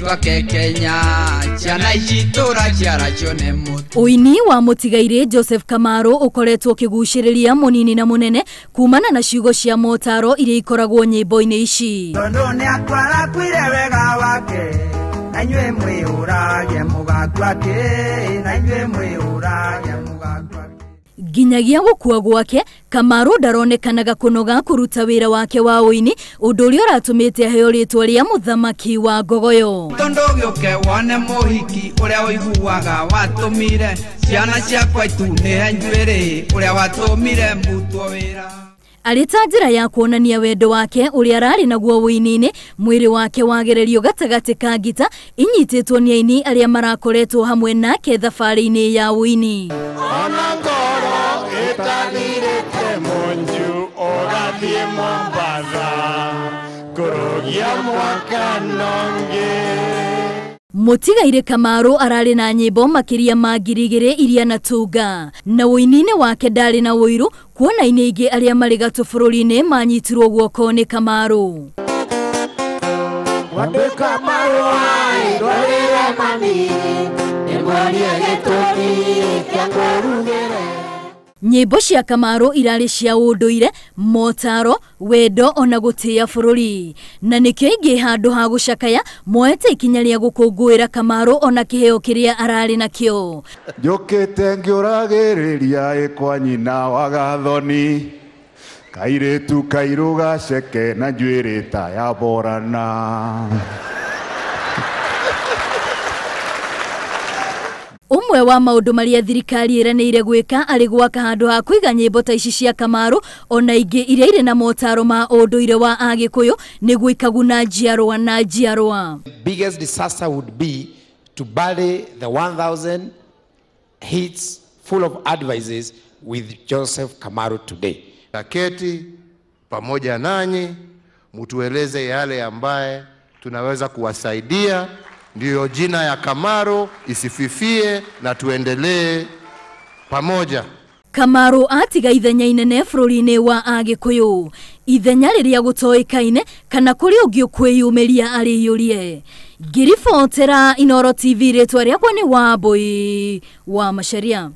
Ake Kenya ciana ici tũraciara nĩ mũtu. Ũini wa mũtigairĩ Joseph Kamaru ũkoretwo ũkĩgucĩrĩria mũnini na mũnene kumana na ciugo cia motaro iria ikoragwo nyĩmbo-inĩ ici. Tondũ nĩakwarakwire wega wake na inyuĩ mwĩũrage mũgakua kĩ, na inyuĩ mwĩũrage mũgakua kĩ. Nginyagia gũkua gwake, Kamaru ndaronekanaga kũnoga kũruta wĩra wake wa ũini, ũndũ ũrĩa ũratũmĩte aheo rĩtwa rĩa mũthamaki wa ngogoyo. Tondũ gĩũke wone mũhiki ũrĩa ũiguaga watũmire ciana ciakwa itunĩhe njuĩrĩ, ũrĩa watũmire mbutwo wĩra. Arĩ ta njĩra ya kuonania wendo wake ũrĩa ararĩ naguo ũini-inĩ, mwĩrĩ wake wagererio gatagatĩ ka ngita inyitĩtwo nĩ aini arĩa marakoretwo hamwe nake thabarĩ-inĩ ya ũini. Ona ngoro ĩtathirĩte munju ũgathiĩ Mombasa kũrũgia mwaka nongĩ. Mũtigairĩ Kamaru ararĩ na nyĩmbo makĩria ma 2000 iria anatunga, na ũini-inĩ wake ndarĩ na ũiru kuona aini aingĩ arĩa marĩ gatũ bũrũri-inĩ manyitirwo guoko nĩ Kamaru. Wandĩka marũa ndwarĩre mami, nĩmwonie gĩtũmi kĩa kũrugĩre. Nyĩmbo cia Kamaru irarĩ cia ũndũire, motaro, wendo ona gũtĩĩa bũrũri, na nĩkĩo aingĩ handũ ha gũcakaya moete ikinya rĩa gũkũngũĩra Kamaru ona kĩheo kĩrĩa ararĩ nakĩo. Njũkĩte ngĩũragĩrĩria ĩ kwa nyina wa Gathoni, kairĩtu kairũ gaceke na njuĩrĩ ta ya Borana. Ũmwe wa maũndũ marĩa thirikari ĩranĩire gwĩka arĩ gwaka handũ ha kũiga nyĩmbo ta ici cia Kamaru ona ingĩ iria irĩ na motaro ma ũndũire wa Agĩkũyũ nĩguo ikaguna njiarwa na njiarwa. Biggest disaster would be to bury the 1000 hits full of advices with Joseph Kamaru today. Taketi pamoja nanyi mutueleze yale ambaye tunaweza kuwasaidia, ndiyo jina ya Kamaru isififie na tuendelee pamoja. Kamaru atiga ithenya inene bũrũri-inĩ wa Agĩkũyũ, ithenya rĩrĩa gũtoĩkaine kana kũrĩ ũngĩ ũkwĩyumĩria arĩiyũrie. Ngĩribotera Inooro TV, rĩtwa rĩakwa nĩ Wambui wa Macharia.